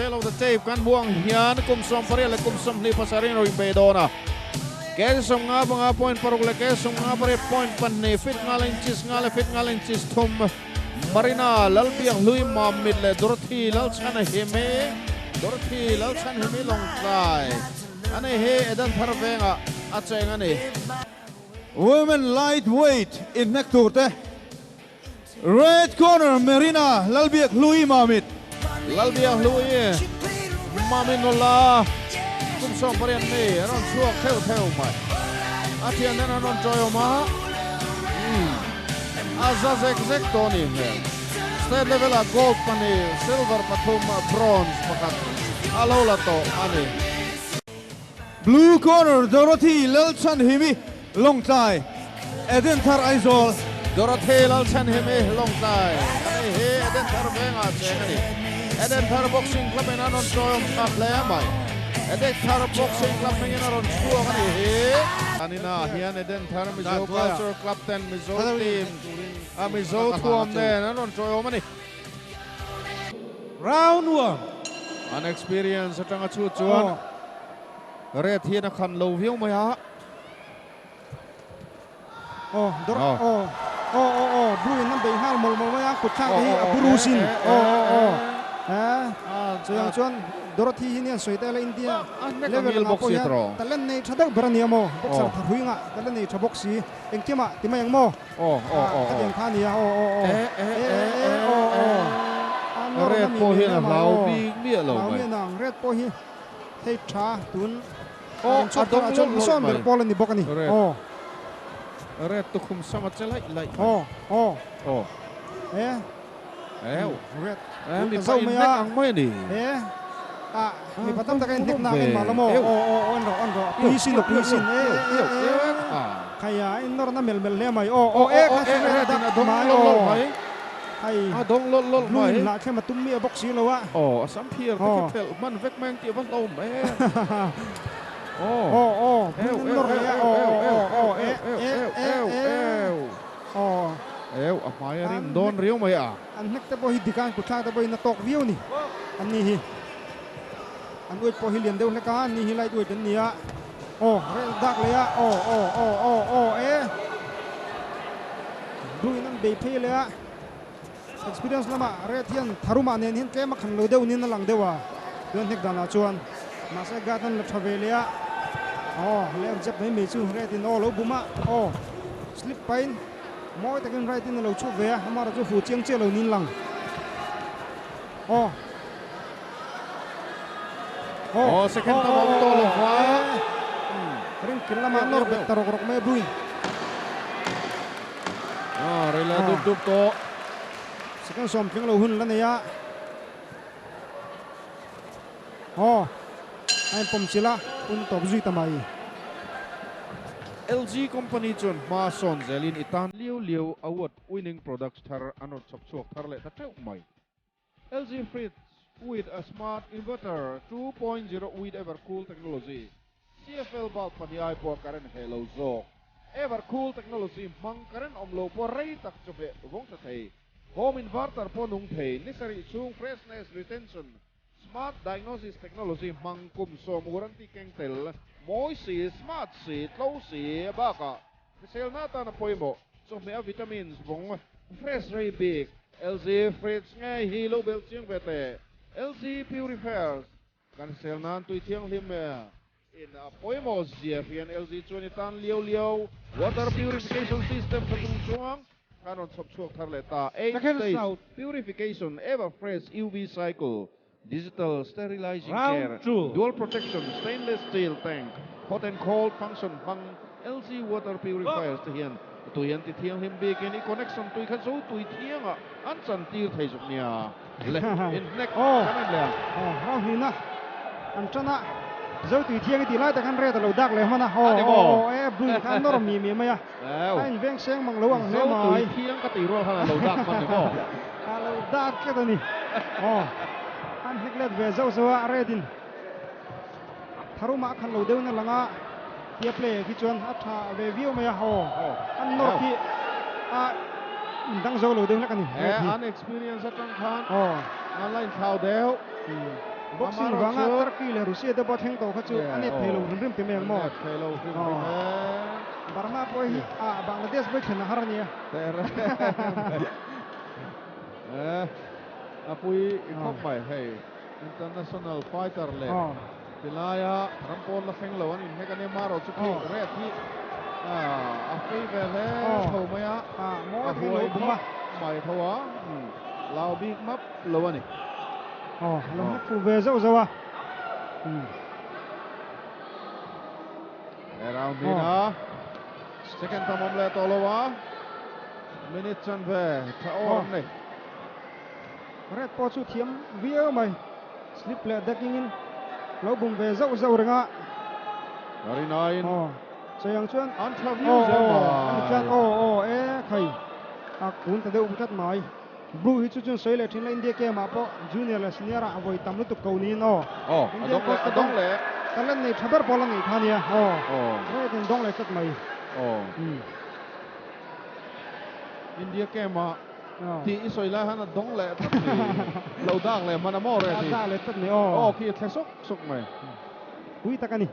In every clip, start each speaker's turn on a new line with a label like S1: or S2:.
S1: Tale of the Tape kan hmuh ang hian kum 18 leh kum 27 in rawn inbei dawn a. Ke 55 point paruk leh ke 58 point pahnih fit nghal inches nga leh fit nghal inches thum Marina Lalbiakhlui Mamit leh Dorothy Lalchhanhimi Dorothy Lalchhanhimi Lawngtlai a ni hi Eden Thar vengah a cheng a ni.
S2: Women Lightweight inhnek tur te Red corner Marina Lalbiakhlui Mamit.
S1: Lalbiakhlui Mamit nula kum 18 mi a rawn chhuak theuh theuh mai. A thian nen an rawn tawiawm a, umm a za zek zek tawh a nih hmel. State level ah gold pahnih, silver pathum, bronze pakhat a lo la tawh a ni.
S2: Blue corner Dorothy Lalchhanhimi Lawngtlai, Eden Thar Aizawl.
S1: Dorothy Lalchhanhimi Lawngtlai a ni hi Eden Thar vengah cheng a ni. Eden Thar Boxing Club in an rawn tawng tha hle mai. Eden Thar Boxing Club hmingin a rawn chhuak a ni hi. An inah hian Eden Thar Mizo Culture Club ten Mizo team a Mizo thuam nen an rawn tawihawm a ni.
S2: Round one.
S1: An experience atanga chhut chuan Red hian a khan lo viau mai a.
S3: Aw dawr aw aw aw aw blue in an bei nghal mawlh mawlh mai a kut thlak te hi a buru sin aw aw aw he chutiang chuan Dorothy hi nia sawi tel a India level ah pawh hian talent nei tha deuh ber a nia maw boxer tha hrui ngah talent nei tha bawk si engkimah ti mai ang maw khatiang kha a nia aw aw aw e e aw aw a nawr
S1: na mi mi hle mai aw hlau mi
S3: anang red pawh hi hei tha tun Aw, a dawng lawlh lawlh mai. Pawl a ni bawk a ni.
S1: Red.
S3: Aw.
S1: Red tukhum sam a che laih laih mai.
S3: Aw, aw.
S1: Aw.
S3: E.
S1: Ew.
S3: Red.
S1: E, mi pa in nek ang mai a ni.
S3: E. Ah, mi pa tam taka in nek nak en mah la maw. Aw, aw, aw, en rawh, en rawh. Pui sin, pui sin. E, e, e, e. Khaia, in nawr na mel mel hle mai. Aw, aw, e, kha chu red a dawng mai. Aw. Hei,
S1: A dawng lawlh lawlh
S3: mai.
S1: Blue
S3: in hlah thlem a tum miah bawk si lo a.
S1: Aw, a sam phiar te khi phelh hman vek mai ang tih a va hlauhawm em. Aw.
S3: Aw, aw, blue in an nawr leh a. Aw, aw, aw, e, e, e, e. Aw.
S1: Ew, a hmai a rim dawn riau mai a.
S3: An hnek te pawh hi dik a, an kutthlak te pawhin a tawk viau a ni. An ni hi. An weight pawh hi lian deuh hlek a, an ni hi light weight an ni a. Aw, rel dak leh a, aw, aw, aw, aw, aw, e. Blue in an bei phei leh a, experience lamah red hian tharumah nen hian tlem a khan lo deuh niin a lang deuh a, chuan hnek danah chuan mahse guard an la tha ve leh a, aw left jab mai mai chu red in aw lo bum a, aw slip pahin mawi takin right in a lo chhuak ve a, amaherawh chu fu chiang chiah lo niin lang, aw.
S1: Aw second tam a awm tawh lo va.
S3: Ring kil lamah nawr bet ta rawk rawk mai a bui.
S1: Aw rei la dup dup tawh.
S3: Second sawm tling lo hun la nei a. Aw a inpawm chilh a un tawp zui ta mai.
S1: LG company chuan hma sawn zelin i tan liau liau award winning products thar an rawn chhawp chhuak thar leh ta teuh mai. LG Fridge with a smart inverter 2.0 with Evercool technology, CFL bulb pahnih ai pawh current heh lo zawk. Evercool technology hmang current awm lo pawh rei tak chu hmeh vawng tha thei. Home inverter pawh nung thei, ni sarih chhung freshness retention, smart diagnosis technology hmang kum sawm warranty keng tel, mawi si, smart si, tlo si bakah hriselna atana pawimawh chawhmeh a vitamins vawng fresh rei bik. LG Fridge ngei hi lo belh chiang ve teh. LG Purifiers kan sel nan tui thianghlim in a pawimawh zia hrian LG chuan i tan liau liau water purification system tha chung chuang khan rawn chhawp chhuak thar leh ta. Eight stage purification ever fresh UV cycle digital sterilizing care dual protection stainless steel tank hot and cold function hmang LG water purifiers te hian tui an ti thianghlim bikin i connection tui kha zo tui thiangah an chan tir thei zuk nia le in hnek kan en leh ang.
S3: Aw round hnihna an tan a zo tui thiang i tih lai tak khan red a lo dak leh hman a aw aw e blue in kha a nawr mi mi mai a a inveng seng mang lo ang hle mai.
S1: Zo tui thiang ka tih rual khan a lo dak hman ni maw?
S3: A lo dak tlat a ni. Aw, an hnek let ve zauh zauh a, red in tharumah a khalh lo deuhin a lang a, tia play khi chuan a tha ve viau mai a, aw, an nawr khi a indang zo lo deuh hlek a ni, red hi.
S1: An experience atang khan an la inthlau deuh.
S3: Boxing vanga Turkey leh Russia te pawh thleng tawh kha chu a net thei lo hrim hrim ti mai ang maw? Net thei lo hrim
S1: hrim e.
S3: Burma pawh hi ah Bangladesh pawh hi thlen a har a nia.
S1: Eh a pui khawp mai hei international fighter leh tilaia ram pawn la thleng lo an inhnek a nia marawh chu khi red hi a fei ve hle tho mai a a huai khawp mai tho a lau bik map lo a ni.
S3: Aw lo hnek fuh ve zauh zauh a.
S1: He round hi na second tam awm leh tawh lo a minute chanve tha awr an nei.
S3: Red pawh chu thiam viau mai slip leh decking in lo bum ve zauh zauh reng a.
S1: Karinain
S3: aw sawi ang chuan
S1: an tha viau zel mai.
S3: Ani tlat aw aw e khai a kun ta deuh tlat mai. Blue hi chu chuan sawi leh thin la India game ah pawh junior leh senior ah a vawi tam lutuk ko niin aw.
S1: Aw, a dawng leh, a dawng leh.
S3: Talent nei tha ber pawl a nih kha nia aw. Aw. Red in dawng leh tlat mai.
S1: Aw. India game ah tih i sawi lai han a dawng leh tlat mai. Lo dak leh hman a maw red hi.
S3: A dak leh tlat mai aw.
S1: Aw khi a thle sawk sawk mai.
S3: Pui tak a ni.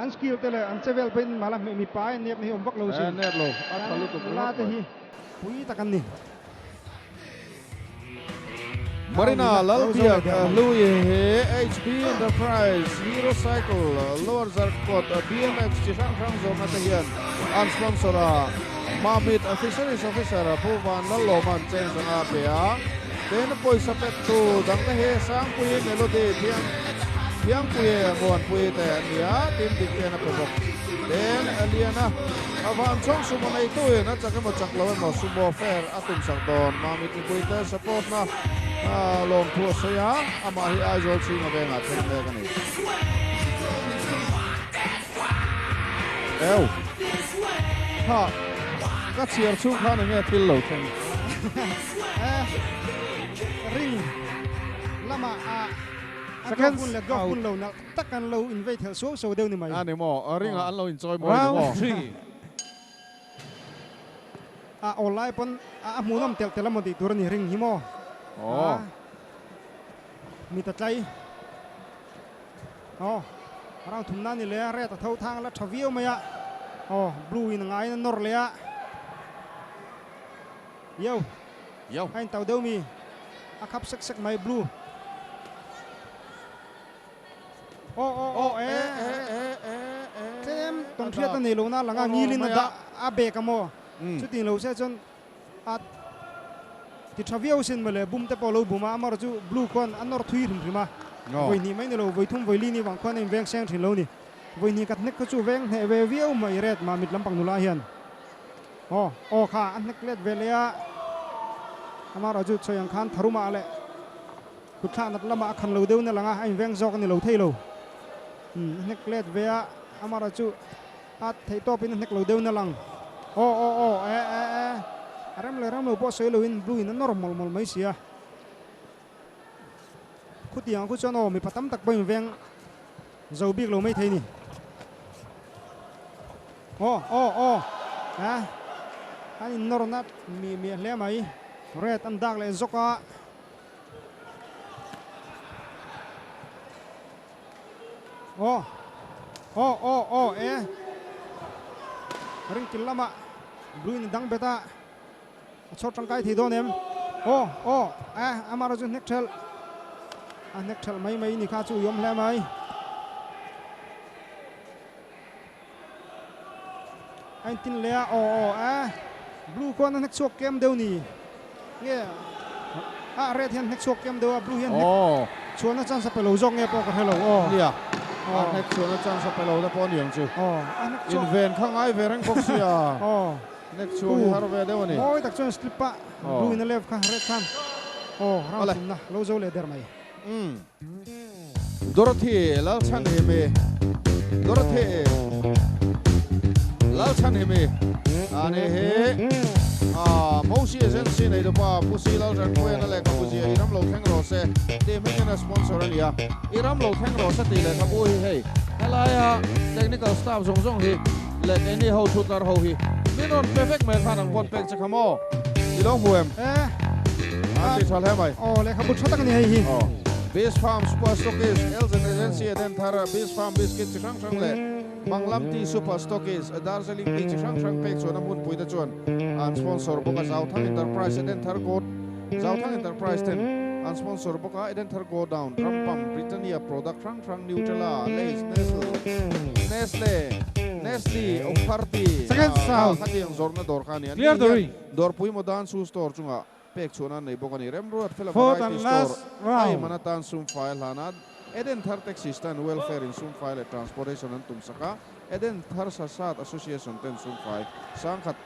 S3: An skill te leh an chevel pawhin mala hmeh mipa a nep na hi awm vak lo
S1: sin. Nep lo, a tha lutuk
S3: ringawt mai. Nula te hi pui tak an ni.
S1: Marina Lalbiak Hlui hi HP Enterprise Hero Cycle Lower Zarkawt BMX chi hrang hrang zawrna te hian an sponsor a, Mamit Fisheries Officer Pu Van Lallawma'n cheng zanga a pe a. Ten pawisa pettu dangte hi Sangpui Melody Thiang Thiangpui Muanpui te an ni a, team dik ten a pe bawk. Ten Liana a van chhawng sumo neituin a chak emaw chak lo emaw sumo fair a tumsak dawn. Mami Tlipuite support na lawmthu a sawi a, amah hi Aizawl chhinga vengah thleng mek a ni. Eu. Kha ka chhiar chhung khan enge thil lo thleng.
S3: Ring lamah a glove hun leh glove hun lo nalh tak an lo invei thelh suau suau deuh ni mai.
S1: A ni maw? Ring ah an lo inchawi mawi ni maw?
S2: Round 3.
S3: A awl lai pawn a hmuhnawm telh telh a maw tih tur a ni ring hi maw?
S1: Aw.
S3: Mit a tlai. Aw, round thumna a ni leh a, red a tho thang a la tha viau mai a. Aw, blue in a ngaiin a nawr leh a. Yo,
S1: Yo.
S3: A intau deuh mi? A khap sek sek mai blue. Aw aw aw e tlem tawn hriat a nei lo na lang a ngilin a dah a bek a maw? Chuti lo se chuan a ti tha viau sin mawle bum te pawh lo bum a amaherawh chu blue khuan a nawr thui hrim hrim a vawi hnih mai ni lo vawi thum vawi li ni vang khuan a inveng seng thin lo ni. Vawi hnih khat hnek kha chu veng hneh ve viau mai red mah mit lampang nula hian. Aw, aw kha a hnek let ve leh a, amaherawh chu chhawi ang khan tharumah leh kutthlak nat lamah a khan lo deuh na lang a, a inveng zawk a ni lo thei lo. Umm, a hnek let ve a, amaherawh chu a theih tawpin a hnek lo deuh na lang. Aw, aw, aw, e, e, e, a rem leh rem lo pawh sawi loin blue in a nawr mawlh mawlh mai si a. Khutiang khu chuan aw mipa tam tak pawh inveng zo bik lo mai thei ni. Aw aw aw a an in nawr nat miah miah hle mai. Red an dak leh zawk a. Aw aw aw aw e ringkil lamah blue in a dang bet a. A chhawr tangkai thei dawn em? Aw, aw, eh, amaherawh chu hnek thelh, a hnek thelh mai mai ni kha chu i awm hle mai. A intin leh a, aw, aw, eh, blue khuan a hnek chhuak kem deuh ni. Nge, a red hian hnek chhuak kem deuh a, blue hian hnek chhuahna chance a pe lo zawk nge pawh ka hre lo, aw.
S1: Nia, a hnek chhuahna chance a pe lo te pawh a ni ang chu.
S3: Aw, a hnek chhuak.
S1: Inven kha ngai ve reng bawk sia.
S3: Aw.
S1: Nek chhuak hi har ve deuh a ni.
S3: Mawi tak chuan slip a blue in a left kha red khan aw round thumna lo zo leh der mai.
S1: Umm Dorothy Lalchhanhimi Dorothy Lalchhanhimi ani hi a Mosi Agency nei tupa Pu Si Laltanpuian a lehkhabu zia i ram lo thleng rawh se tih hmingin a sponsor a ni a. I ram lo thleng rawh se tih lehkhabu hi hei helaia technical staff zawng zawng hi Leh keini ho thutlar ho hi min rawn pe vek mai khan an vawn pek che kha maw? I lo hmu em?
S3: E.
S1: An ti tha hle mai.
S3: Aw lehkhabu tha tak a ni hei hi.
S1: Aw. Bees Farm Super Stockist, Elzen Agency Edenthar, Bees Farm Biscuit chi hrang hrang leh Manglam Tea Super Stockist, Darjeeling Tea chi hrang hrang pek chuan a hmunpui te chuan an sponsor bawk a. Zauthang Enterprise Edenthar Go Zauthang Enterprise ten an sponsor bawk a. Edenthar Go Down, Rampam, Britannia product hrang hrang Nutella, Lays, Nestle, Nestle, Nestle, Okphar Tea,
S4: Second sound.
S1: Khatiang zawrhna dawr kha a ni. An
S4: Clear
S1: ni
S4: the
S1: hian
S4: ring.
S1: Dawrpui Modern Shoe Store chungah Pek chhuahna an nei bawk a ni. Remruat Fela
S4: Fourth
S1: Variety
S4: and
S1: Store
S4: last
S1: a
S4: round.
S1: iman atan sumfai a hlan a, Eden Thar Taxi Stand Welfare in sumfai leh Transportation an tum sak a, Eden Thar Sasat Association ten sumfai sangkhat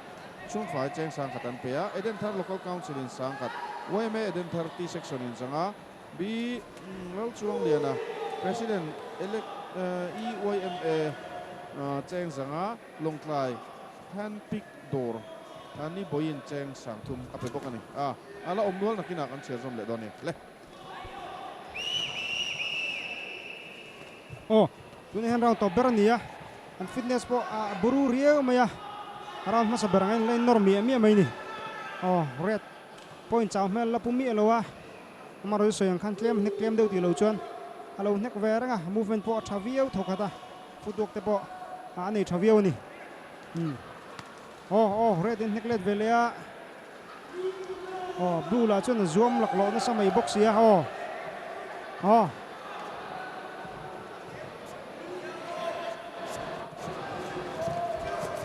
S1: sumfai cheng sangkhat an pe a, Eden Thar Local Council in sangkhat yma Eden Thar T Section in zanga B Lalchuangliana President Elect EYMA cheng zanga Lawngtlai Handpick Dawr a ni bawiin cheng sang thum a pe bawk a ni. A, a la awm nual nakinah kan chhiar zawm leh dawn e. Le.
S3: Aw, tunah hian round tawp ber a ni a, an fitness pawh a buru riau mai a, round hmasa ber angin la innawr miah miah mai a ni. Aw, red point chau hmel la pu miah lo a, amaherawhchu sawi ang khan tlem hnek tlem deuh tih lo chuan a lo hnek ve reng a, movement pawh a tha viau thawkhat a, footwork te pawh a nei tha viau a ni. Umm aw aw red in hnek let ve leh a aw blue lah chuan a zuam laklawh nasa mai bawk si a aw aw.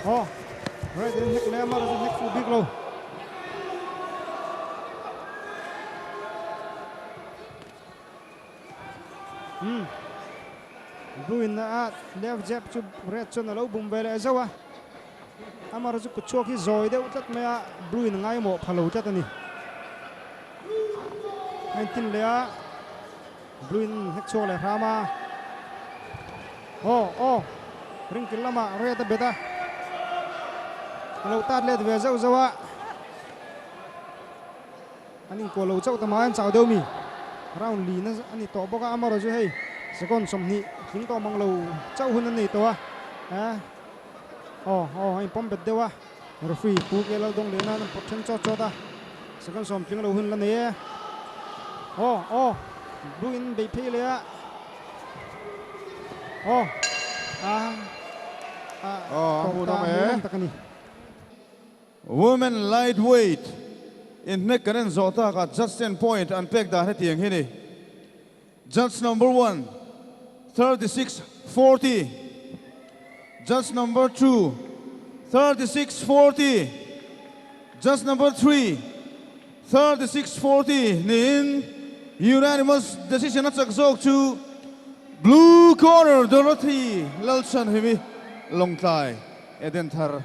S3: Aw red in hnek leh a mar chu hnek fuh bik lo. Umm blue in a left jab chu red chuan a lo bum ve leh zauh a amaherawhchu kut chhuak hi zawi deuh tlat mai a blue in a ngaimawh pha lo tlat a ni a intin leh a blue in hnek chhuak leh hram a aw aw ring kil lamah red a bet a a lo tat let ve zauh zauh a. An inkuah lo chauh ta mai an chau deuh mi. Round li na a ni tawh bawk a, amaherawhchu hei second 20 tling tawh mang lo chauh hun an nei tawh a, eh aw aw a inpawm bet deuh a, referee Pu Ke Laldawng leh nan an pawt then chawt chawt a, second 10 tling lo hun la nei e, aw aw blue in beih phei leh a, aw a a tawp ta hmuhnawm tak a ni.
S2: Women Lightweight inhnek kan en zawh takah judge ten point an pek dan hetiang hi ni, Judge number one, 36 40, Judge number two, 36 40, Judge number three, 36 40 niin unanimous decision a chak zawk chu Blue Corner Dorothy Lalchhanhimi Lawngtlai Edenthar.